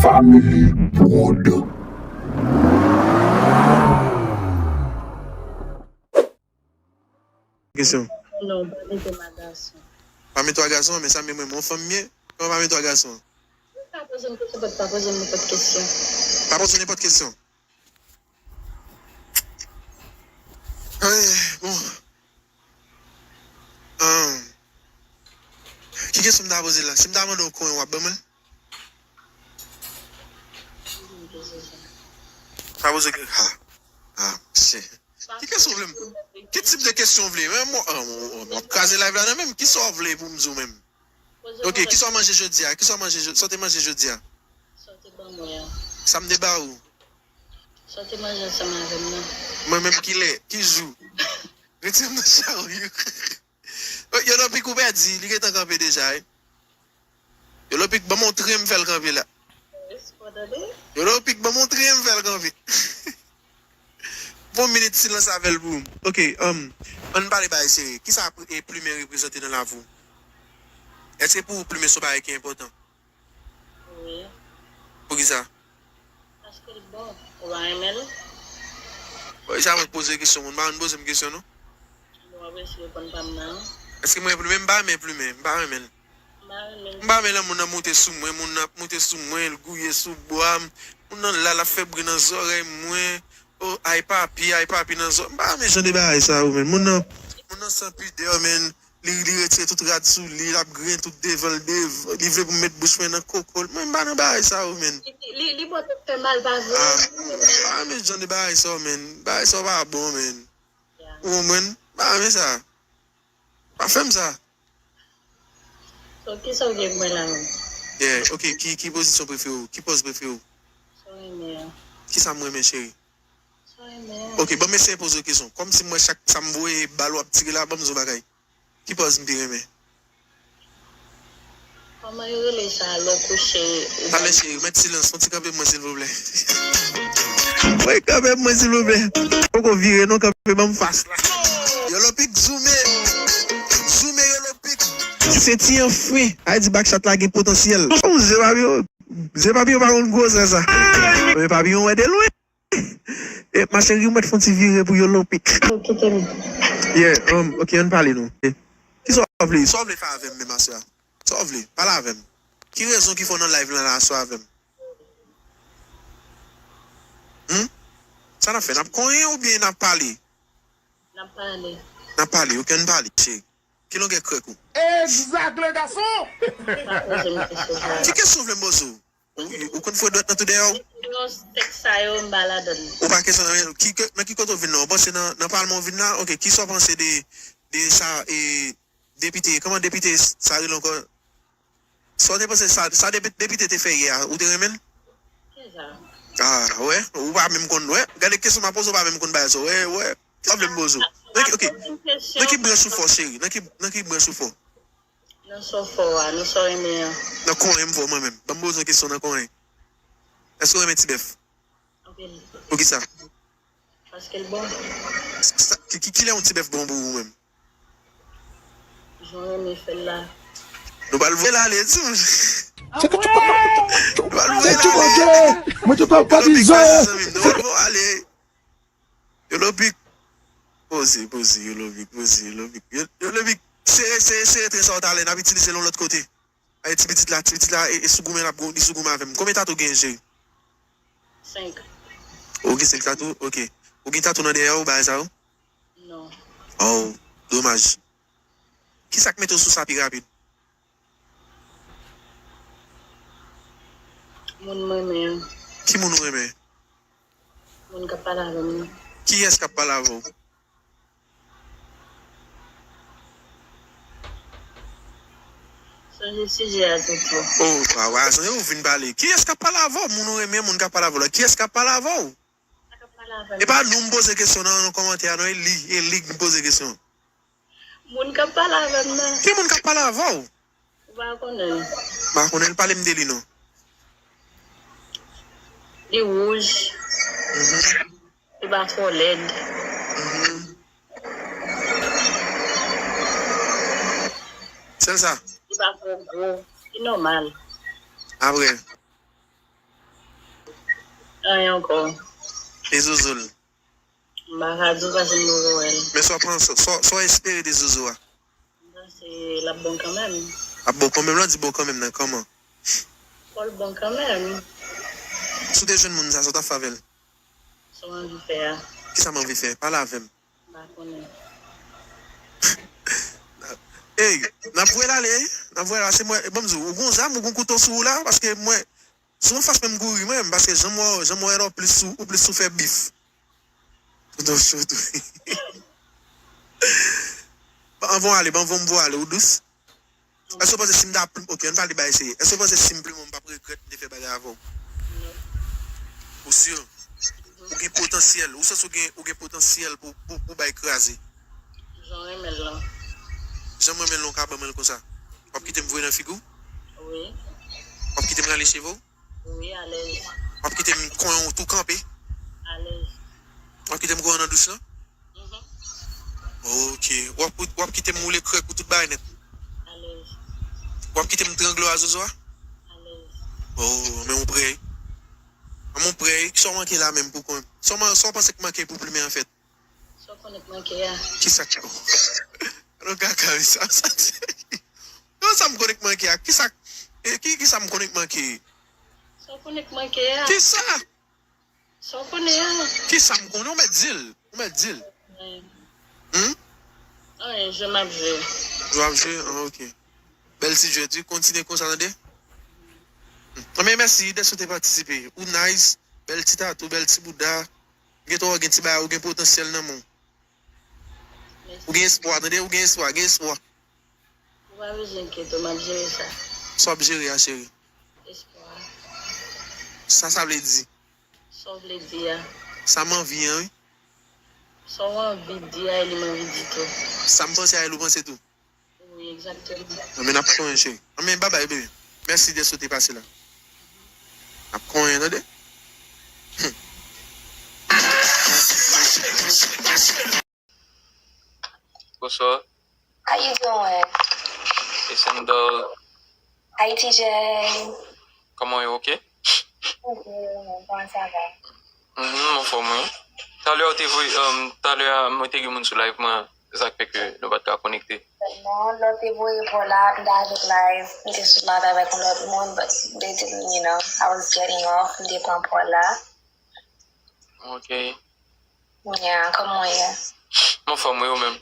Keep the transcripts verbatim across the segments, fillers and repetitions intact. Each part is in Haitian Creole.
Family Prod. Kesyon. Non, pa mete m a gason. Pa mete w a gason, men sa menm mwen, mwen fanm m ye. Kòman pa mete w a gason? Pa poze m kesyon, pa poze m nenpòt kesyon. Pa poze nenpòt kesyon. Ay, bon. Ahn. Ki kesyon m ta poze la? Si m ta mande w konyen, w ap ban mwen l? Pa poze ke. Ha. Ha, mesye. Ki kesyon w vle m? Ki tip de kesyon w vle? Men mwen, ah, mwen, mwen, mwen ap kraze live la nan menm. Kisa w vle pou m di w menm? Ok, kisa w manje jodi a? Kisa w manje, sa w te manje jodi a? Sa w te ban mwen an. Sa m te ba ou? Sa w te manje ansanm avè m nan. Mwen menm kilè? Ki jou? Retire m nan charyo. Yolo Pic ou pèdi, li gentan kanpe deja wi. Yolo Pic ban m yon tren m fè l kanpe la. Yolo Pic ban m yon tren m fè l kanpe. Bon minit silans avè l pou m. Ok, um, ann pale bagay serye. Kisa e plimen reprezante nan lavi w? Èske pou ou plimen se yon bagay ki enpòtan? Wi. Poukisa? Paske l bon. Ou pa renmen l? Bon, e sa mwen k poze kesyon, moun pa konn poze m kesyon non. Bon, apre si reponn pa m nan. Èske mwen plimen? M pa renmen plimen, m pa renmen l. M pa renmen l. M pa renmen lè moun nan moute sou mwen, moun nan ap moute sou mwen, l gouye sou bwa m, moun nan la, l ap fè bri nan zòrèy mwen, oh, ay papi, ay papi nan zò, m pa renmen jan de bagay sa yo, menn. Moun nan, moun nan san pidè, menn. Li, li retire tout rad sou li, l ap griyen tout devan l, dev, li vle pou m met bouch mwen nan koko l. Mwen, m pa nan bagay sa yo, menn. Li, li, li bò tout fè mal, pa vre? Ah, m pa renmen jan de bagay sa yo, menn. Bagay sa yo pa bon, menn. Ou konprann? M pa renmen sa. Pa fè m sa. So, kisa w gen pou mwen la menm? Yeah, ok, ki, ki pozisyon prefere w? Ki pòz prefere w? Sa w renmen an. Kisa m renmen, cheri? Sa w renmen an. Ok, ban m eseye poze w kesyon. Kòmsi m wè chak sa m voye bal w ap tire la, ban m di w bagay. Ki pòz m pi renmen? Kòman yo rele sa lè w kouche? Talè cheri, mèt silans, fon ti kanpe mwen silvouplè. Wi, kanpe mwen silvouplè. Poko vire non, kanpe ban m fas la. Yolo Pic zoome. Zoome Yolo Pic. Se ti anfren. A di Bakchat la gen potansyèl. Oh, ze pa byen. Ze papiyon pa konn gwosè sa. Men papiyon wè de lwen. E, ma chérie, ou mèt fè yon ti vire pou Yolo Pic. Ou kite m. Yeah, um, ok, ann pale non. Kisa w vle? Sa w vle fè avè m menm aswè a? Sa w vle? Pale avè m. Ki rezon ki fè w nan live lan la aswè avè m? Hmm? Sa n ap fè? N ap konyen oubyen n ap pale? N ap pale. N ap pale, ok, ann pale, cheri. Ki longè krèk ou? Exact, le garçon! Pa poze m kesyon sa. Ki kesyon w vle m poze w? Ou, ou konn fwe dwèt nan tou dèyè w? Non, tèks sa yo, m pa ladann. Ou pa kesyon nan, ki, ke- nan ki kote w vin nan? Ou panse nan, nan palman w vin la? Ok, kisa w panse de, de sa, e, depite, kòman depite sa rele ankò? Sa w te panse sa, sa depi- depite te fè yè a, ou te renmen l? Kisa? Ah, wè, ou pa menm konn, wè. Gade kesyon m ap poze w, ou pa menm konn bagay sa, wè, wè. Sa w vle m poze w? Nan ki, ok. Nan ki branch ou fò, cheri? Nan ki, nan ki branch ou fò? Nan sa w fò a, nan sa w renmen an. Nan konyen m fò mwen menm. Ban m poze w kesyon nan konyen. Èske w renmen ti bèf? Anpil. Poukisa? Paske l bon. Sa- ki, ki, kilè yon ti bèf bon pou ou menm? Jan w renmen fè l la. Nou pral voye l ale, ti moun. Se ke tu parles. Nou pral voye l Tu ale. parles. Mwen te pale pa Yolo Pic dizon. pase zanmi m, nou pral voye w ale. Yolo Pic. Poze, poze, Yolo Pic, poze, Yolo Pic. Yo- Yolo Pic, sere, sere, sere tren sa w talè, n ap itilize l yon lòt kote. Ay, ti pitit la, ti pitit la, e, e sou goumen l ap gou-, li sou goumen avè m. Konbyen tatou w gen, cheri? Senk. Ou gen senk tatou? Ok. Ou gen tatou nan dèyè w, bagay sa yo? Non. Oh, domaj. Kisa k mete w sou sa pi rapid? Moun m renmen an. Ki moun ou renmen? Moun k ap pale avè m nan. Kiyès k ap pale avè w? Sonje sijè a tou tou. Oh, wa, wa, sonje ou vin pale. Kiyès k ap pale avè w? Moun ou renmen, moun k ap pale avè w la. Kiyès k ap pale avè w? Sa k ap pale avè m E pa nou m poze kesyon nan, nan kòmantè a, non, e li, e li k poze kesyon. Moun k ap pale avè m nan. Ki moun k ap pale avè w? Ou pa konnen l. M pa konnen l, pale m de li non. Li wouj. Mhm. Li pa twò lèd. Mhm. Sèl sa. Li pa twò gwo. Li nòmal. Apre. Anyen ankò. E Zozo l? M pa ka di w paske m poko wè l. Men sa w pran, sa w espere de Zozo a? M panse l ap bon kanmenm. Ap bon kanmenm, lè w di bon kanmenm nan, kòman? Fò l bon kanmenm. Si w te jwenn moun sa, sa w t ap fè avè l? Sa w anvi fè a? Kisa m anvi fè? Pale avè m. M pa konnen. Ey, n ap voye l ale, n ap voye l ale. Se mwen, ban m di w, ou gon zam, ou gon kouto sou ou la, paske mwen, sou anfas mwen m kouri mwen, paske jan m wè w, jan m wè w plis sou, ou plis sou fè bif. Kouto sou tou. Anvan w ale, anvan m voye w ale, ou dous. Èske w panse si m ta plim, ok, ann pale bagay serye. Èske w panse si m plim ou, m p ap regrèt m te fè bagay avè w? Ou si? Ou gen potansyèl, ou santi w gen, ou gen potansyèl pou, pou, pou bay kraze? Jan w renmen l lan. Jan m renmen l lan, w ka ban mwen l konsa? W ap kite m voye nan figi w? Wi. W ap kite m rale cheve w? Wi, alèz. W ap kite m konyen w tou kanpe? Alèz. W ap kite m konyen w nan douch lan? Mhm. Ok. W ap, w ap kite m woule krèk ou tout bagay nèt? Alèz. W ap kite m trangle w a zozo a? Alèz. Oh, men ou prè. An, mwen prè. Kisa w manke la menm pou konn? Sa w man-, sa w panse k manke pou plimen an fèt? Sa w konnen k manke a? Kisa k... Non, kaka, wi, sa, sa. Non, sa m konnen k manke a. Kisa, e, ki, kisa m konnen k manke? Sa w konnen k manke a? Kisa? Sa w konnen a? Kisa m konnen? Ou mèt di l. Ou mèt di l. Anyen. Hmm? Anyen, jwe m ap jwe. Jwe w ap jwe? Ah, ok. Bèl ti jwèt, wi. Kontinye konsa, tande? Hmm. Anben, mèsi dèske w te patisipe. Ou nice. Bèl ti tatou, bèl ti bouda. Gen twò gen ti bagay, ou gen potansyèl nan men w. Ou gen espwa, tande? Ou gen espwa, gen espwa. Ou pa bezwen enkyete w, m ap jere sa. Sa w ap jere a, cheri? Espwa. Sa sa vle di? Sa w vle di a? Sa m anvi an, wi. Sa w anvi di a, e li m anvi di tou. Sa m panse a, e li w panse tou? Wi, egzakteman. Anben, n ap konyen, cheri. Anben, babay, bebe. Mèsi dèske w te pase la. N ap konyen, tande? Hmm. Bonsoir. How you doing? It's Endel. Hi, T J. Comment est OK? I'm good. Comment ça va? Mhm, mwen anfòm, wi. Talè ou te voye, um, talè a, mwen te gen moun sou live mwen, se sa k fè ke nou pa t ka konekte. Non, lè w te voye pou la, m t avèk live, m te sou live avèk yon lòt moun, but they didn't, you know, I was getting off, m te pran pou la. Ok. Yeah, kòman w ye? Mwen anfòm, wi, ou menm?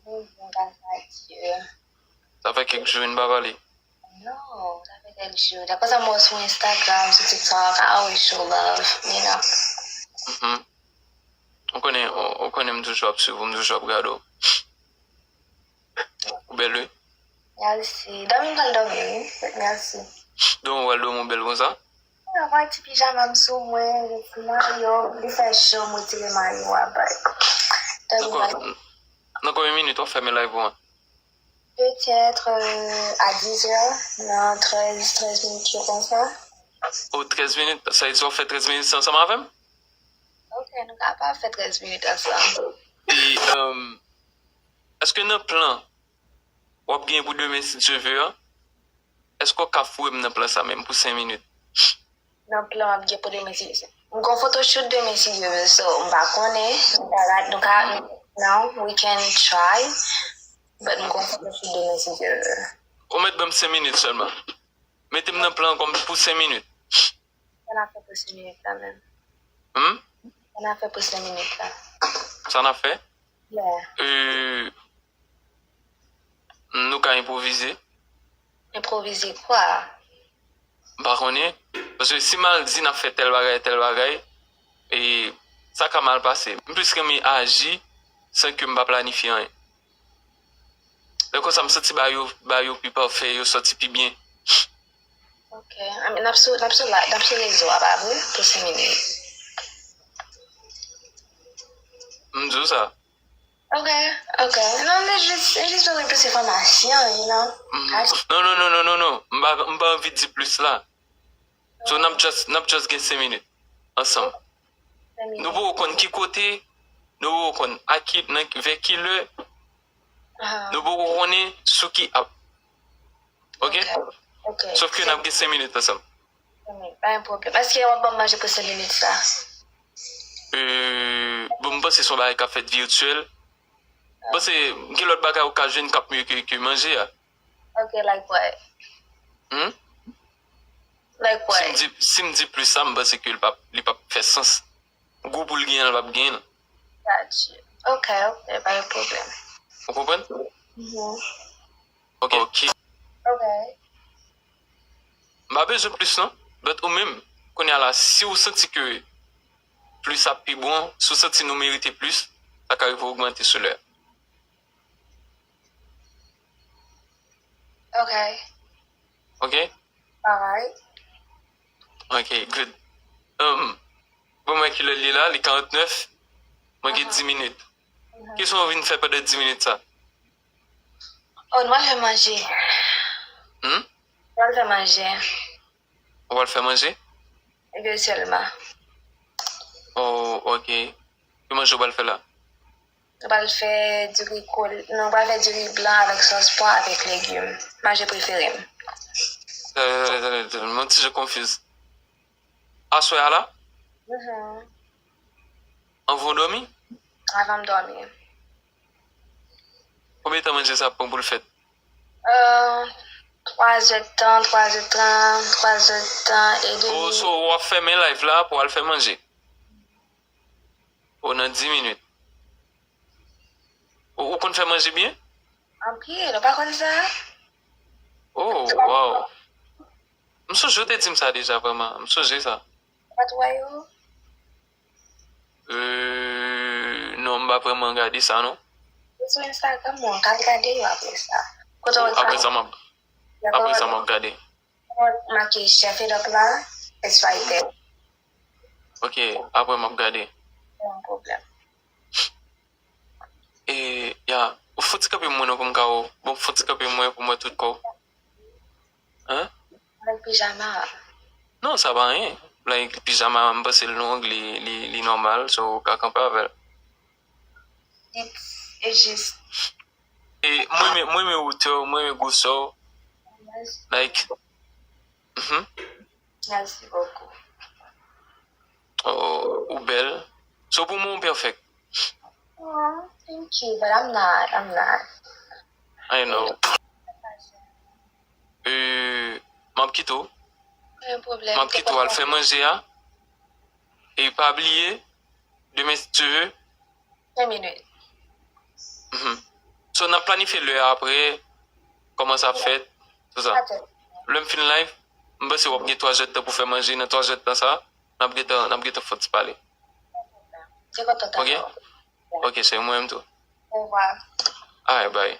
Mwen byen, gras a Dye. Sa fè kèk jou nou pa pale. Non, sa fè kèk jou. Dapre sa m wè sou Instagram, sou TikTok, I always show love, you know. Mhm. Ou konnen, ou, ou konnen m toujou ap swiv ou, m toujou ap gade w. Ou bèl, wi. Mèsi. Dòmi m pral dòmi, wi. Mèsi. Dòmi w pral dòmi, ou bèl konsa? Mwen pran ti pijama m sou mwen, gen ti mayo, li fè cho, m retire mayo a bay. Dòmi m Dakò. pral Nan konbyen minit w ap fèmen live ou an? Petèt, euh, a dizè, nan trèz, trèz minit yo konsa. O, trèz minit, sa vle di w ap fè trèz minit ansanm avè m? Ok, nou kapab fè trèz minit ansanm. E, um, èske nan plan w ap gen pou demen, si Dye ve, an? Èske w ka foure m nan plan sa menm pou senk minit? Nan plan w ap gen pou demen, si, m gon photoshoot demen, si Dye ve, so, m pa konnen, nou ka, nou ka, now, we can try, but m gon photoshoot demen, si Dye ve. Ou mèt ban m senk minit sèlman. Mete m nan plan kòm pou senk minit. Sa n ap fè pou senk minit la menm? Hmm? Sa n ap fè pou senk minit la? Sa n ap fè? Yeah. Euh, nou ka enpwovize. Enpwovize kwa? M pa konnen. Paske si m al di n ap fè tèl bagay, tèl bagay, e sa ka mal pase. M plis renmen aji san ke m pa planifye anyen. Lè konsa, m santi bagay yo, bagay yo pi pafè, yo sòti pi byen. Ok. I mean, n ap sou, n ap sou la, n ap sou rezo a, pa vre? Pou senk minit. M di w sa. Ok, ok. Non, men jis, jis vin plis enfòmasyon, you know. Mhm. Non, non, non, non, non, non. M pa, m pa anvi di plis la. So, n ap just, n ap just gen senk minit ansanm. Nou poko konn ki kote, nou poko konn a ki, nan, vè ki lè, Ah, nou poko konnen sou ki app. Ok? Ok. Sòf ke n ap gen senk minit ansanm. Wi, pa gen pwoblèm. Èske w ap ban m manje pou senk minit sa? Euh, bon, m panse se yon bagay k ap fèt vityèl. M panse gen lòt bagay ou ka jwenn k ap mye ke, ke manje a. Ok, like what? Hmm? Like Si m what? di, si m di plis sa, m panse ke li p ap, li p ap fè sans. Gou pou l genyen, l p ap genyen. Got you. Ok, ok, pa gen pwoblèm. Ou konprann? Mhm. Ok. Ok. Ok. M pa bezwen plis non. But ou menm, kounye a la, si w santi ke plis ap pi bon, si w santi nou merite plis, sa ka rive ogmante sou lè. Ok. Ok? Alright. Ok, good. Um, bon, mwen ki lè li la, li karantnèf. Mwen gen dis minit. Kisa w vin fè pandan dis minit sa? Oh, nou al fè manje. Hmm? Nou al fè manje. Ou pral fè manje? Eventyèlman. Oh, ok. Ki manje ou pral fè la? Nou pral fè diri kol, nou pral fè diri blan avèk sòs pwa avèk legim. Manje prefere m. Tande, tande, tande, tande. Mwen ti jan confuse. Aswè a la? Mhm. Anvan w dòmi? Avan m dòmi. Konbyen tan manje sa ap pran pou l fèt? Euh, twa zè tan, twa zè tan, twa zè tan e demi. Oh, so w ap fèmen live la pou w al fè manje? Oh, nan dis minit. Ou, ou konn fè manje byen? Anpil, ou pa konn sa? Oh, wow. M sonje w te di m sa deja, vrèman. M sonje sa. Ou pa t wè yo? Euh, non, m pa vrèman gade sa, non. Yo sou Instagram mwen, ka al gade yo apre sa. Kote w Apre sa, m ap, apre sa, m ap gade. Makyaj chèf edòk la, it's right there. Ok, apre m ap gade. Pa gen pwoblèm. E, ya, ou fouti kanpe mwen non pou m ka wè w. Bon, fouti kanpe mwen pou m wè tout kò w. Hein? Avèk pijama a. Non, sa pa anyen. Like, pijama, m panse l long, li, li, li nòmal, so ou ka kanpe avè l. It's, it's just. E mwen renmen, mwen renmen wotè w, mwen renmen gwosè w. Like, mhm. Merci beaucoup. Oh, ou bèl. So pou mwen, ou pèfèk. Oh, thank you, but I'm not, I'm not. I know. Euh, m ap kite w. Pa gen pwoblèm. M ap kite w al fè manje a. E pa bliye, demen si Dye vle. Senk minit. Mhm. So, n ap planifye lè a apre, kòman sa ap fèt, tout sa. Lè m fin live, m panse w ap gen twa zè tan pou fè manje, nan twa zè tan sa, n ap gentan, n ap gentan fè ti pale. Te kontan tande w. Ok, se mwen menm tou. Au revoir. Alright, bye.